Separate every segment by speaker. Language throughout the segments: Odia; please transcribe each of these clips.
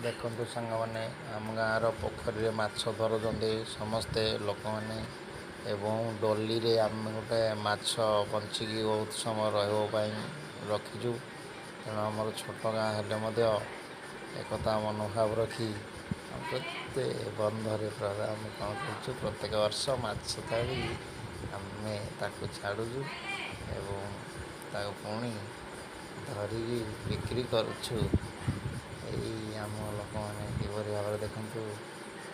Speaker 1: ଦେଖନ୍ତୁ ସାଙ୍ଗମାନେ, ଆମ ଗାଁର ପୋଖରୀରେ ମାଛ ଧରୁଛନ୍ତି ସମସ୍ତେ ଲୋକମାନେ ଏବଂ ଡଲିରେ ଆମେ ଗୋଟେ ମାଛ ବଞ୍ଚିକି ବହୁତ ସମୟ ରହିବା ପାଇଁ ରଖିଛୁ। ତେଣୁ ଆମର ଛୋଟ ଗାଁ ହେଲେ ମଧ୍ୟ ଏକତା ମନୋଭାବ ରଖି ପ୍ରତ୍ୟେକ ବନ୍ଧରେ ଆମେ କ'ଣ କରୁଛୁ, ପ୍ରତ୍ୟେକ ବର୍ଷ ମାଛ ଧରି ଆମେ ତାକୁ ଛାଡ଼ୁଛୁ ଏବଂ ତାକୁ ପୁଣି ଧରିକି ବିକ୍ରି କରୁଛୁ। ଏଇ ଆମ ଲୋକମାନେ କିପରି ଭାବରେ ଦେଖନ୍ତୁ,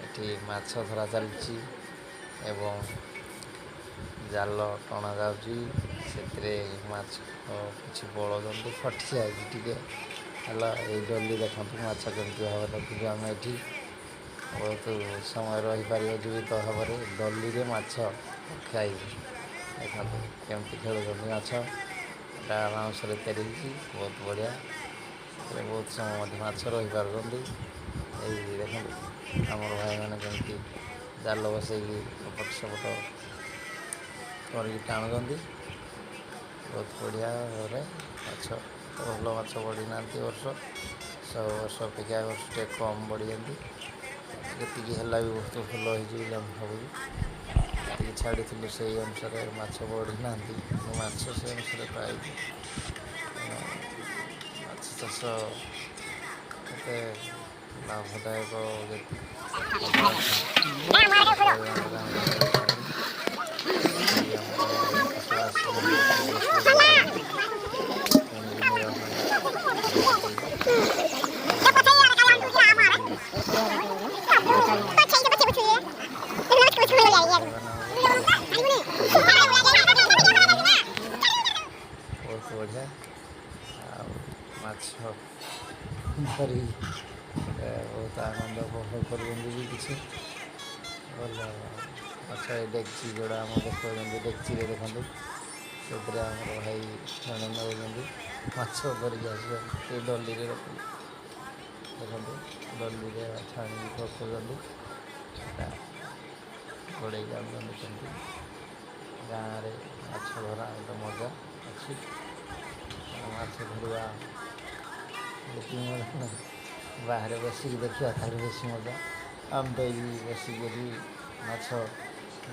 Speaker 1: ଏଠି ମାଛ ଧରା ଚାଲିଛି ଏବଂ ଜାଲ ଟଣା ଯାଉଛି। ସେଥିରେ ମାଛ କିଛି ବଳୁଛନ୍ତି, ଫଟି ଯାଉଛି ଟିକେ। ହେଲା ଏଇ ଡଲି ଦେଖନ୍ତୁ, ମାଛ କେମିତି ଭାବରେ ରଖିଛୁ ଆମେ ଏଠି, ବହୁତ ସମୟ ରହିପାରିବ ଜୀବିତ ଭାବରେ। ଡଲିରେ ମାଛ ରଖାହେଇଛି। ଦେଖନ୍ତୁ କେମିତି ଖେଳୁଛନ୍ତି ମାଛ। ଏଟା ବାଉଁଶରେ ତିଆରି ହେଇଛି, ବହୁତ ବଢ଼ିଆ। ସେଥିରେ ବହୁତ ସମୟ ମଧ୍ୟ ମାଛ ରହିପାରୁଛନ୍ତି। ଏଇ ଦେଖନ୍ତୁ, ଆମର ଭାଇମାନେ କେମିତି ଜାଲ ବସେଇକି ଏପଟ ସେପଟ କରିକି ଟାଣୁଛନ୍ତି। ବହୁତ ବଢ଼ିଆ ଭାବରେ ମାଛ ତ ଭଲ ମାଛ ବଢ଼ିନାହାନ୍ତି ଏ ବର୍ଷ। ସବୁ ବର୍ଷ ଅପେକ୍ଷା ଏ ବର୍ଷ ଟିକେ କମ୍ ବଢ଼ିଛନ୍ତି। ଯେତିକି ହେଲା ବି ବହୁତ ଭଲ ହେଇଛି ବୋଲି ଆମେ ଭାବୁଛୁ। ଯେତିକି ଛାଡ଼ିଥିଲୁ ସେଇ ଅନୁସାରେ ମାଛ ବଢ଼ିନାହାନ୍ତି, କିନ୍ତୁ ମାଛ ସେ ଅନୁସାରେ ପାଇଛୁ। ମାଛ ଚାଷ ଏତେ ଲାଭଦାୟକ ଯେତିକି ପରିମାଣରେ ଆମେ କରିଥାନ୍ତି। ଆମର ଆସୁଛନ୍ତି କିଣିକି ନେବା ପାଇଁ ମାଛ। ବହୁତ ବଢ଼ିଆ। ଆଉ ମାଛ ଧରି ବହୁତ ଆନନ୍ଦ ଉପଭୋଗ କରୁଛନ୍ତି ବି। କିଛି ଭଲ ମାଛ ଏ ଡେକ୍ଚି ଯୋଉଟା ଆମ ଦେଖାଉଛନ୍ତି, ଡେକ୍ଚିରେ ଦେଖନ୍ତୁ, ସେଥିରେ ଆମର ଭାଇ ଜଣେ ନେଉଛନ୍ତି ମାଛ ଧରିକି ଆସୁଛନ୍ତି। ସେ ଡଲିରେ ରଖି ଦେଖନ୍ତୁ, ଡଲିରେ ମାଛ ଆଣିକି ପକାଉଛନ୍ତି, ଗୋଡ଼େଇକି ଆଣୁଛନ୍ତି କେମିତି। ଗାଁରେ ମାଛ ଧରା ଗୋଟେ ମଜା ଅଛି। ମାଛ ଧରିବା ଯେତିକି ମଜା ନାହିଁ, ବାହାରେ ବସିକି ଦେଖିବା ତାଠୁ ବେଶୀ ମଜା। ଆମେ ତ ଏଇ ବସିକି ଏଠି ମାଛ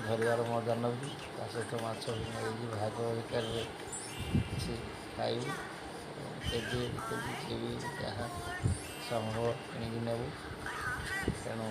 Speaker 1: ଧରିବାର ମଜା ନେଉଛୁ, ତା ସହିତ ମାଛ ବି ନେଇକି ଭାଗ ଆକାରରେ କିଛି ଖାଇବୁ, କେଜି 2 କେଜି ଯିଏ ବି ଯାହା ସମ୍ଭବ କିଣିକି ନେବୁ। ତେଣୁ